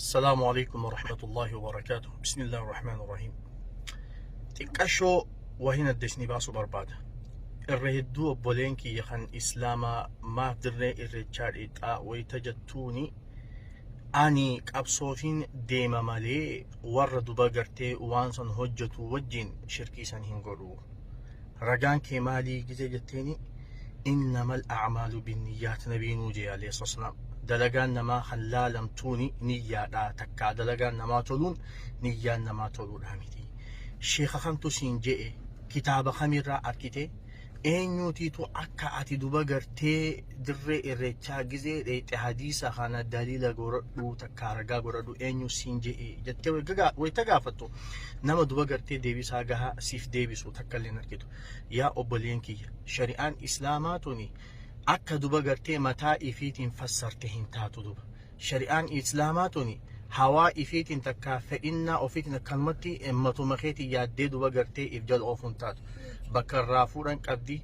Assalaamu alaikum warahmatullahi wabarakaatuh. Bismillahi rahmaani rahiim. Xiqqashoo wahin adda isinii baasuu barbaada. Irra hedduu obboleen kiyya kan Islaamaa maaf dirree irreechaa dhiixaa wayita jettuuni ani qabsoofiin deema malee warra duba gartee waan san hojjetu wajjin shirkii san hin godhu. Ragaan kee maalii gizee jetteeni innamal a'maalu binniyyaat nabiinuu jee alayhi salaam. Dalagaan namaa kan laalamtuuni niyyaadha takkaa dalagaan namaa toluun niyyaan namaa toluudha miti. Sheeka kamtu siin je'e kitaaba kamirraa arkite eenyuutiitu akka ati duba gartee dirree irreechaa gizee dheeyxe hadiisa kana daliila godhadhu takkaa ragaa godhadhu eenyu siin je'e jettee wayita gaafattu nama duba gartee deebisaa gahaa siif deebisu takka illee hin argitu. Yaa obboleen kiyya shari'aan islaamaa tuni akka duba gartee mataa ifiitiin fassarte hin taatu duba. Shari'aan islaamaa tuni hawaa ifiitiin takkaa fedhinnaa ofiitiin akkanumatti matuma keetiin yaaddee duba gartee if jala oofuun hin taatu. Bakka irraa fuudhan qabdi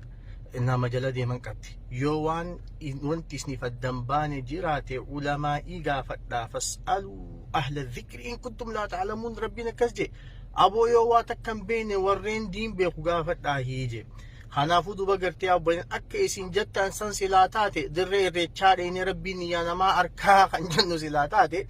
nama jala deeman qabdi. Yoo waan wanti isiniif addan baane jiraate ulamaa'ii gaafadhaa fas'aluu ahla dhikri in kuntum laa ta'lamuun rabbiin akkas jee. Aboo yoo waa takka hin beekne warreen diin beeku gaafadhaa hiije. Kanaafuu duba gartee abboleen akka isin jettan san silaa taate dirree irreechaa dheenee rabbiin niyyaa namaa arkaa kan jennu silaa taate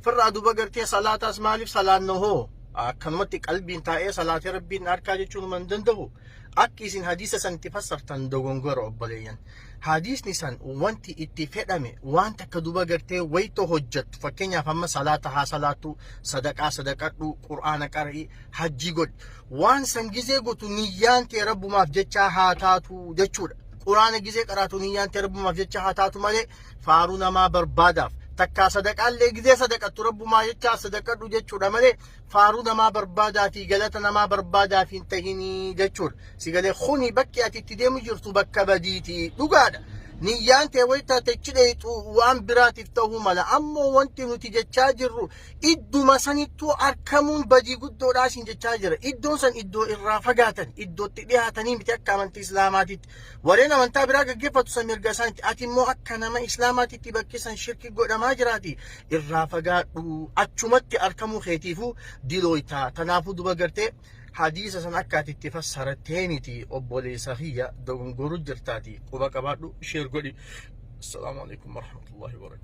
firraa duba gartee salaataas maaliif salaanna hoo akkanumatti qalbiin taa'ee salaatee rabbiin arkaa jechuun hin danda'u. Akki isin hadiisa san itti fassartan dogongora obboleeyyan. Hadiisni san wanti itti fedhame waan takka duba gartee wayita hojjettu fakkeenyaaf amma salaata haa salaattu sadaqaa sadaqadhu qur'aana qara'i hajjii godhi waan san gizee gotu niyyaan tee rabbumaaf jechaa haa taatu jechuudha. Qur'aana gizee qaraatu niyyaan tee rabbumaaf jecha haa taatu malee faaruu namaa barbaadaaf takkaa sadaqaallee gizee sadaqattu rabbumaa jechaa sadaqadhu jechuudha malee faaruu namaa barbaadaa fi galata namaa barbaadaa fi hin tahinii jechuudha. Si galee kuni bakki ati itti deemu jirtu bakka badiiti dhugaadha. Niyyaan tee wayita techi dheeyxu waan biraatiif ta'uu mala. Ammoo wanti nuti jechaa jirru idduma sanittuu arkamuun badii guddoodhaa siin jechaa jira. Iddoon san iddoo irraa fagaatan, iddootti dhiyaatanii miti akka amantii Islaamaatitti. Warreen amantaa biraa gaggeeffatu san mirga isaanitti. Ati immoo akka nama Islaamaatitti bakki san shirki godhamaa jiraati. Irraa fagaadhu. Achumatti arkamuu keetiifuu dilooyta. Tanaafuu duba gartee hadiisa san akka ati itti fassarattee miti obboleessa kiyya dogongoru jirtaati. Quba qabaadhu share godhi. Assalaamu alaikum warahmatullahi wabarakatuh.